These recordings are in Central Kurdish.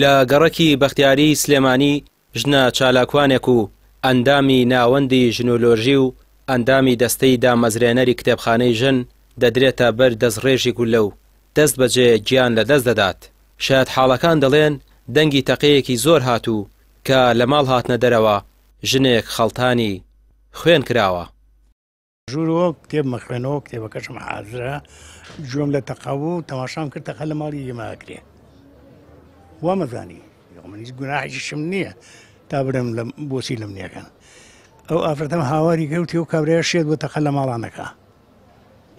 لە گەڕەکی بەختیاریی سلێمانی ژنە چالاکوانێک و ئەندامی ناوەندی ژنۆلۆژی و ئەندامی دەستەی دامەزرێنەری کتێبخانەی ژن دەدرێتە بەر دەستڕێژی گوللە و دەست بەجێ گیان لەدەست دەدات. شایەتحاڵەکان دەڵێن دەنگی تەقەیەکی زۆر هات و کە لە ماڵ هاتنە دەرەوە ژنێک خەڵتانی خوێن کراوە. ژوورەوە کتێبم ئەخوێنەوە کتێبەکەشم حازرە گوێم لە تەقە بوو تەماشام کرد تەقە لە ماڵی ئێمە ئەکرێ وامەزانی من هیچ گوناحێکیشم نییە تا برم لە بۆچی لەم نیەکەن ئەو ئافرەتەم هاواری گەوتی و کابرای شێت بۆ تەقە لە ماڵانەکە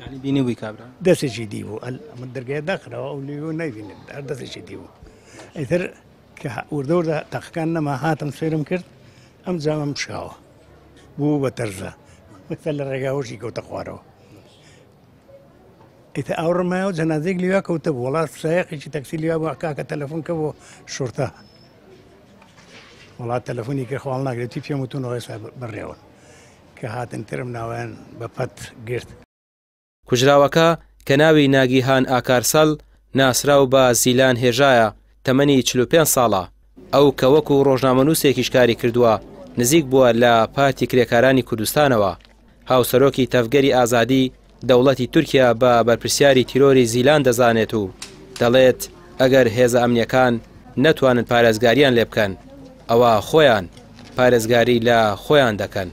یعنی بینی بووی کابرا دەستێکی دی بوو ئەمە دەرگای داخراوە ئەو لێ نەیبینێت هەر دەستێکی دی بوو ئیتر کە وردە وردە تەقەکان نەما هاتم سەیرم کرد ئەم جامەم شکاوە بوو بە تەرزە مەسەر لە ڕێگاوەشی کەوتە خوارەوە ئیتە ئاوڕمایەوە جەنازەیەک لێوا کەوتە بوو وڵات سایەقێکی تەکسی لێوا بوو کاکە تەلەفۆن کە بۆ شورتە وڵات تەلەفۆنی کرد خواڵ ناگرێتی پێم وتونەوە ئێستا بەڕێوەن کە هاتن ترم ناویان بە پەت گرت. کوژراوەکە کە ناوی ناگیهان ئاکارسەل ناسراو بە زیلان هێژایە، تەمەنی 45 ساڵە، ئەو کە وەکو ڕۆژنامەنووسێکیش کاری کردووە، نزیک بووە لە پارتی کرێکارانی کوردستانەوە. هاوسەرۆکی تەڤگەری ئازادی، دەوڵەتی تورکیا بە بەرپرسیاری تیرۆری زیلان دەزانێت و دەڵێت، ئەگەر هێزە ئەمنییەکان نەتوانن پارێزگارییان لێبکەن، ئەوا خۆیان پارێزگاری لە خۆیان دەکەن.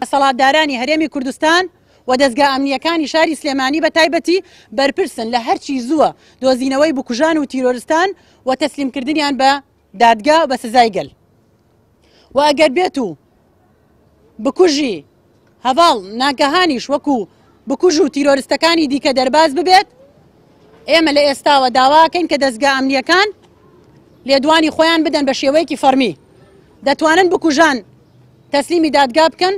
دەسەڵاتدارانی هەرێمی کوردستان و دەزگا ئەمنییەکانی شاری سلێمانی بە تایبەتی بەرپرسن لە هەرچی زووە دۆزینەوەی بکوژان و تیرۆرستان و تەسلیمکردنیان بە دادگا و بە سزای گەل و ئەگەر بێت و بکوژی هەڤاڵ ناگەهانیش وەکو بکوژ و تیرۆرستەکانی دیکە دەرباز ببێت ئێمە لە ئێستاوە داواکەین کە دەزگا ئەمنیەکان لێدوانی خۆیان بدەن بە شێوەیەکی فەرمی دەتوانن بکوژان تەسلیمی دادگا بکەن،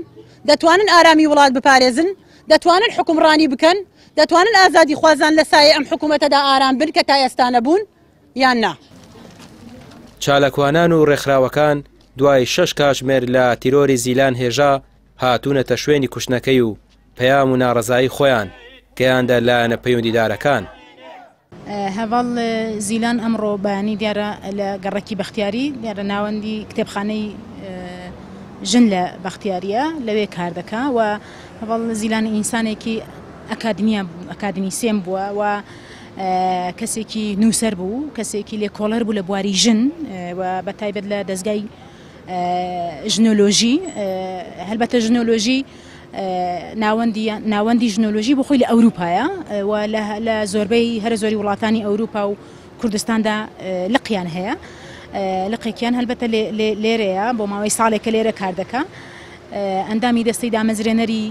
دەتوانن ئارامی وڵات بپارێزن، دەتوانن حوکمڕانی بکەن، دەتوانن ئازادیخوازان لە سایەی ئەم حکوومەتەدا ئارام بن کە تا ئێستا نەبوون یان نا؟ چالاکوانان و ڕێکخراوەکان دوای شەش کاتژمێر لە تیرۆری زیلان هێژا هاتوونەتە شوێنی کوشتنەکەی و پەیام و ناڕەزایی خۆیان گەیاندە لایەنە پەیوەندیدارەکان. هەڤاڵ زیلان ئەمڕۆ بەیانی دیارە لە گەڕەکی بەختیاری دیارە ناوەندی کتێبخانەی ژن لە بەختیاریە لەوێ کار دەکا و هەڤاڵ زیلان ئینسانێکی ئەکادمیە ئەکادمیسێن بووە و کەسێکی نووسەر بوو کەسێکی لێکۆڵەر بوو لە بواری ژن و بە تایبەت لە دەستگای ژنۆلۆژی هەلبەتە ژنۆلۆژی ناوەندی ناوەندی ژنۆلۆژی بۆ خۆی لە ئەوروپایە و لە زۆربەی هەرە زۆری وڵاتانی ئەوروپا و کوردستاندا لقیان هەیە لقێکیان هەلبەتە لێرەیە بۆ ماوەی ساڵێکە لێرە کار دەکا ئەندامی دەستەی دامەزرێنەری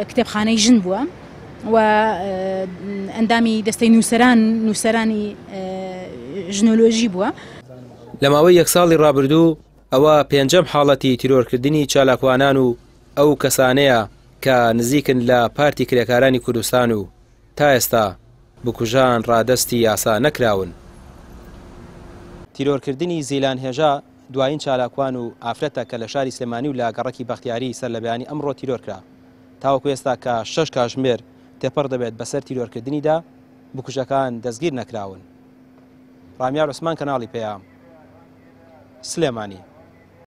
کتێبخانەی ژن بووە و ئەندامی دەستەی نووسەران نووسەرانی ژنۆلۆژی بووە. لە ماوەی یەک ساڵی ڕابردوو ئەوە پێنجەم حاڵەتی تیرۆرکردنی چالاکوانان و ئەو کەسانەیە کە نزیکن لە پارتی کرێکارانی کوردستان و تا ئێستا بکوژان ڕادەستی یاسا نەکراون. تیرۆرکردنی زیلان هێژا دوایین چالاکوان و ئافرەتە کە لە شاری سلێمانی و لە گەڕەکی بەختیاری سەرلەبەیانی ئەمڕۆ تیرۆرکرا. تاوەکو ئێستا کە شەش کاژمێر تێپەڕ دەبێت بەسەر تیرۆرکردنیدا، بکوژەکان دەستگیر نەکراون. ڕامیار عوسمان کەناڵی پەیام، سلێمانی.